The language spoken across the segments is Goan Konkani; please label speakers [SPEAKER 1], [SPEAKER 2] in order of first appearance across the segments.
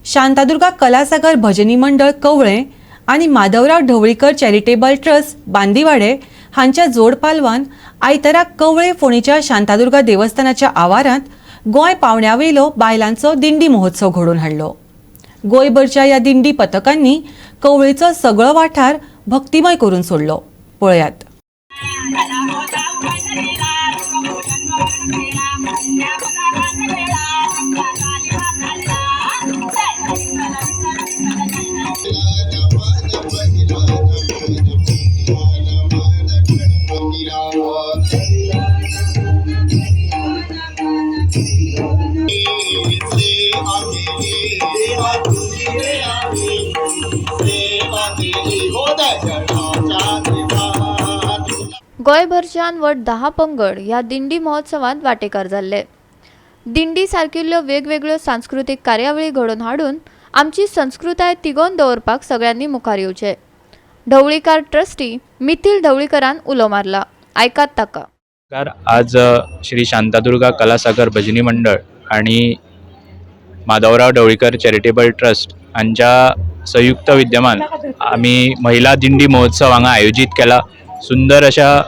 [SPEAKER 1] शांतादुर्गा कलासागर भजनी मंडळ कवळें आनी माधवराव ढवळीकर चॅरिटेबल ट्रस्ट बांदिवाडे हांच्या जोडपालवान आयतारा कवळे फोंडेच्या शांतादुर्गा देवस्थानाच्या आवारांत गोंय पावंड्यावेलो बायलांचो दिंडी महोत्सव घडोवन हाडलो. गोंयभरच्या ह्या दिंडी पथकांनी कवळेचो सगळो वाठार भक्तिमय करून सोडलो. पळयात.
[SPEAKER 2] गोंयभरच्यान वट 10 पंगड ह्या दिंडी महोत्सवांत वांटेकार जाल्ले. दिंडी सारकिल्ल्यो वेगवेगळ्यो सांस्कृतीक कार्यावळी घडोवन हाडून आमची संस्कृताय तिगोवन दवरपाक सगळ्यांनी मुखार येवचें, ढवळीकार ट्रस्टी मिथील ढवळीकरान उलो मारला. आयकात ताका.
[SPEAKER 3] नमस्कार. आज श्री शांतादुर्गा कलासागर भजनी मंडळ आणि माधवराव ढवळीकर चॅरिटेबल ट्रस्ट हांच्या संयुक्त विद्यमान आमी महिला दिंडी महोत्सव हांगा आयोजीत केला. सुंदर अशा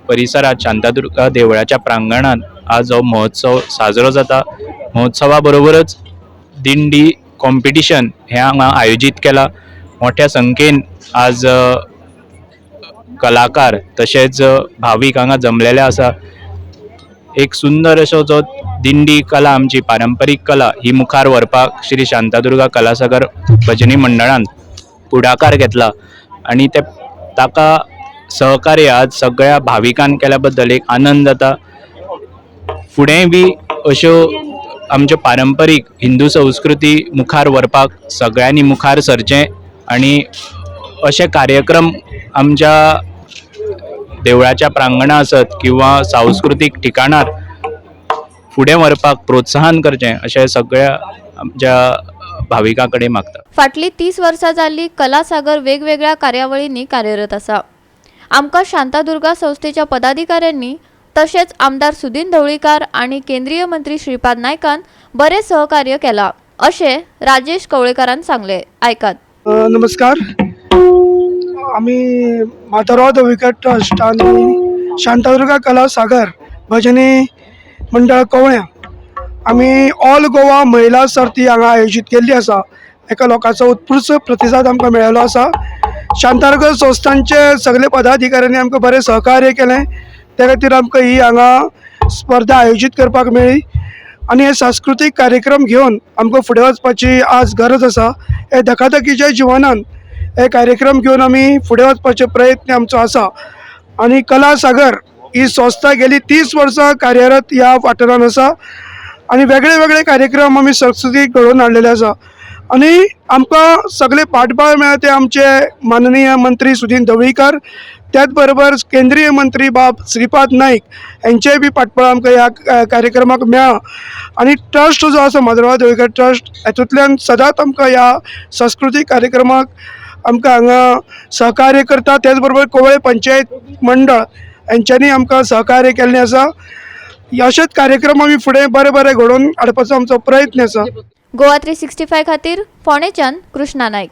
[SPEAKER 3] परिसरात, शांतादुर्गा देवळाच्या प्रांगणात आज हो महोत्सव साजरो जाता. महोत्सवा बरोबरच दिंडी कॉम्पिटिशन हें हांगा आयोजीत केला. मोठ्या संख्येन आज कलाकार तशेंच भावीक हांगा जमलेले आसा. एक सुंदर असो जो दिंडी कला, आमची पारंपरीक कला ही मुखार व्हरपाक श्री शांतादुर्गा कलासागर भजनी मंडळान फुडाकार घेतला आनी ते ताका सहकार्य आज सगळ्या भाविकान केल्या बद्दल एक आनंद जाता. फुडेंय बी अश्यो आमच्यो पारंपरीक हिंदू संस्कृती मुखार व्हरपाक सगळ्यांनी मुखार सरचें आनी अशे कार्यक्रम आमच्या देवळाच्या प्रांगणा आसत किंवा सांस्कृतीक ठिकाणार फुडें व्हरपाक प्रोत्साहन करचें अशें सगळ्या आमच्या भाविकां कडेन मागता.
[SPEAKER 2] फाटलीं 30 वर्सां जाल्ली कलासागर वेगवेगळ्या कार्यावळींनी कार्यरत आसा. आमकां शांतादुर्गा संस्थेच्या पदाधिकाऱ्यांनी तशेंच आमदार सुदीन ढवळीकार आनी केंद्रीय मंत्री श्रीपाद नायकान बरें सहकार्य केलां, अशें राजेश कवळेकारान सांगलें. आयकात.
[SPEAKER 4] नमस्कार. आमी माधवराव ढवळीकर ट्रस्ट आनी शांतादुर्गा कला सागर भजनी मंडळ कवळ्यां आमी ऑल गोवा महिला सर्ती हांगा आयोजीत केल्ली आसा. एका लोकांचो उत्कृश्ट प्रतिसाद आमकां मेळिल्लो आसा. शांतादुर्गा संस्थांचे सगळे पदाधिकाऱ्यांनी आमकां बरें सहकार्य केलें. त्या खातीर आमकां ही हांगा स्पर्धा आयोजीत करपाक मेळ्ळी आनी हे सांस्कृतीक कार्यक्रम घेवन आमकां फुडें वचपाची आज गरज आसा. हे धकाधकीच्या जिवनान हे कार्यक्रम घेवन आमी फुडें वचपाचे प्रयत्न आमचो आसा आनी कला सागर ही संस्था गेली 30 वर्सां कार्यरत ह्या वाठारान आसा आनी वेगळे वेगळे कार्यक्रम आमी संस्कृतीक घडोवन हाडलेले आसा आनी आमकां सगळे पाठबळ मेळ्ळा ते आमचे माननीय मंत्री सुदीन ढवळीकर, त्याच बरोबर केंद्रीय मंत्री बाब श्रीपाद नायक हेंचेय बी पाठबळ आमकां ह्या कार्यक्रमाक मेळ्ळां. आनी ट्रस्ट जो आसा, माधवराव ढवळीकर ट्रस्ट, हेतूंतल्यान सदांच आमकां ह्या सांस्कृतीक कार्यक्रमाक आमकां हांगा सहकार्य करता. त्याच बरोबर कवळे पंचायत मंडळ हेंच्यांनी आमकां सहकार्य केल्लें आसा. अशेंच कार्यक्रम आमी फुडें बरे बरे घडोवन हाडपाचो आमचो प्रयत्न आसा.
[SPEAKER 2] गोवा 365 खातीर फोंडेच्यान कृष्णा नायक.